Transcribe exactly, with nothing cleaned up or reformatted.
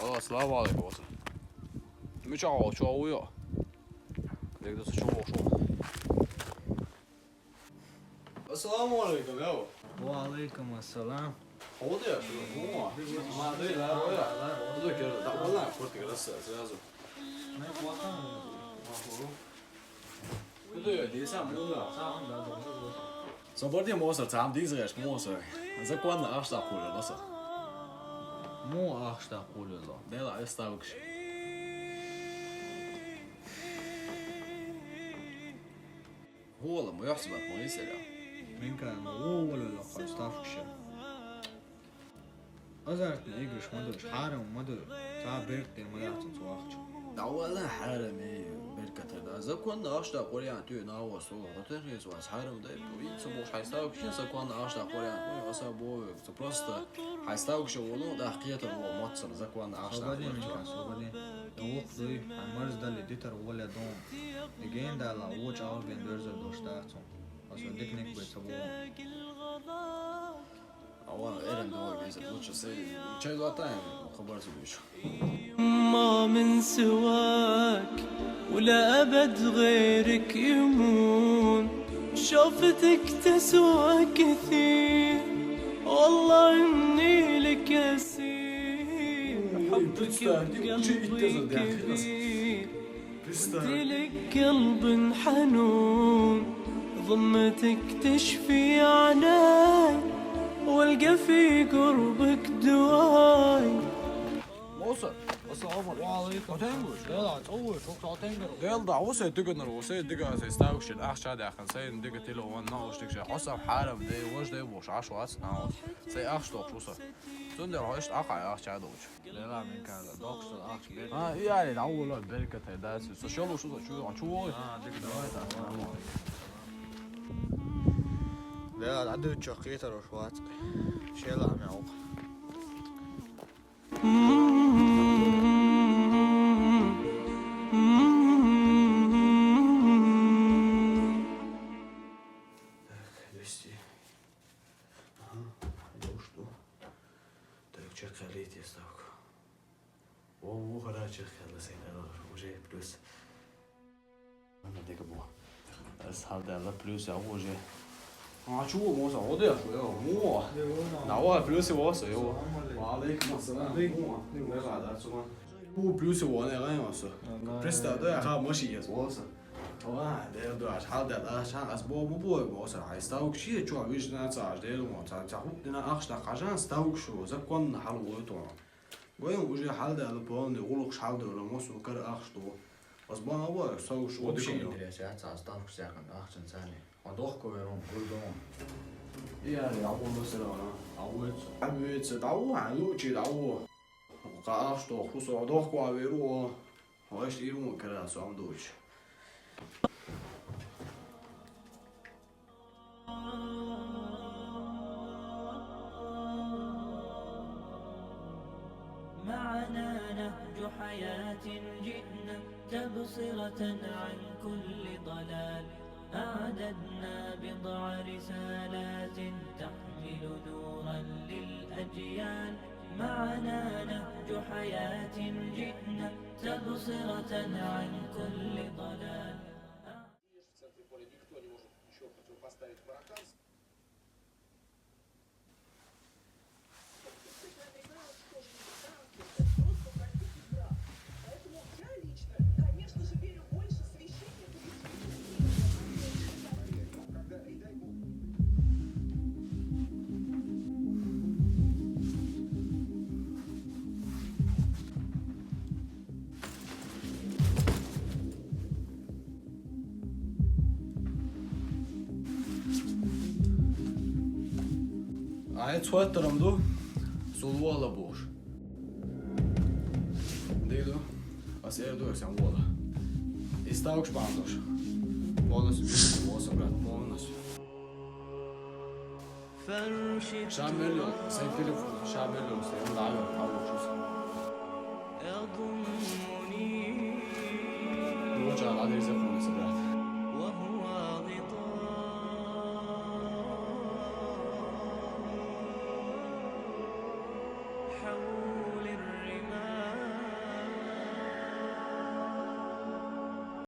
Алло, ассаламу алейкум, вацан. Мичахь ву, чу ву йо? Дегда, ца чу ву шо? Ассаламу алейкум, йо. Ва алейкум ассалам. Хьо де, шу, хьо? Ма де, ла, ро, я. Ду кер, да, вала, куртка раса, сразу. Ду, де, сам, ну, да. Сам, да, да, да. Со борди мосар, цхьа хӀума дийза гӀерташ, мосар. Законна ахча дӀакхоьллина со. Муха ахча дӀакхоьллина? Дела, ай ставкаш. ХӀола, ма йохьсабат ма йисира. Минкан ма ву волавелла хой ставкаш. Азартни играш ма ду, хьарам ма ду, цхьа беркате ма дац цу ахча. ДӀавала хьарам, э, беркате да. Законна ахча дӀакхоьллина, ту нагӀо со, хӀотен хеза вац хьарам дай, то и ца бохуш хьай ставкаш, законна ахча дӀакхоьллина, то и аса бове. Цу просто хьай ставкаш волу, да, кхетар во, моццара законна ахча дӀакхоьллина. Собади, Минкан, собади. Я вокх дуй, хьай марз дали дитар воля дон. И ген дала, воча албен дерзар дош дац он. Аса дикник бай ца бу. Ава, эрен дова беза, лучше сей, чай латаем, хабар ца буш. ما من سواك ولا أبد غيرك يمون. شوفتك تسوى كثير، والله إني لك أسير. حبك بقلبي كبير. Представь. قلت لك قلب حنون، ضمتك تشفي عناي، والقى في قربك دواي. Моса, ассаламу алейкум. Ва алейкум. Отен гуш? Дела, цӀа вуй, шух отен гур. Дела, да, вусе дигана, вусе дига, сей ставкаш, ахча дахан, сей дига телефон, наушник, шей, хосам хьарам, дей, вож дей, буш, аш вац, на, сей ахча дохуш, вуса. Цундела хьо иштта Ӏа кхайа ахча а долчу. Лела, Минкан, доккхуш ахча бер. А, и аьлла, дӀаволла, беркате дац. Со шолуш, со чу, чу вой. А, дика, давай, давай. Лела, дӀадуьйчу кхетар уьш вац. Шела мягӀу. Так, двести. Ага, я уж жду. Так, чекхалите ставку. О, о, хара чекхала, сей, уже плюс. Ана, дика бу. Ас хьалдаьлла плюс я уже. А, чу ву, Моса, хӀо деш, йо, мо. Давай, плюс и Моса, йо. Салам алейкум. Ва алейкум ассалам. Алейкум. Мо. Дика да, цума. Ву плюс и вон, я гай Моса. Ага. Представь, да, я ха маши ес, Моса. Ва, дер дуаш, хьалдаьлла, аш хан, ас бо, бу бо, Моса. Ай ставкаш, чу вижна цаш, дер мо, ца, ца, ху, дина ахча дӀакхаьчча, ставкаш, законна хьал вой то. Гойм уже хьалдаьлла полный, гӀуллакхаш хьалдевлла, массо кара ахча ду. Ас бан а бой, со уж вообще дика интерес яц, ас ставкаш сехьан ахчан царни. Ма дохко верун, гурдун. И яри, а гурдун сера, а войца. А войца, да у, а лучи, да у. Ка ахча доху, со дохко а веру, а. Хойш ирун кара, со ам дучи. معنا نهج حياة جئنا تبصرة عن كل ضلال. أعددنا بضع رسالات تحمل نورا للأجيال. معنا نهج حياة جئنا تبصرة عن كل ضلال. Ай, цхьоттарам ду, сул вола бохуш. Дийду, ас эр ду, ас ям вола. И ставкаш бандуш. Полностью, полностью, брат, полностью. Шамилов, сай телефон, Шамилов, сай, он дагер, хьалучус. Луча, ладер, запомнится, брат.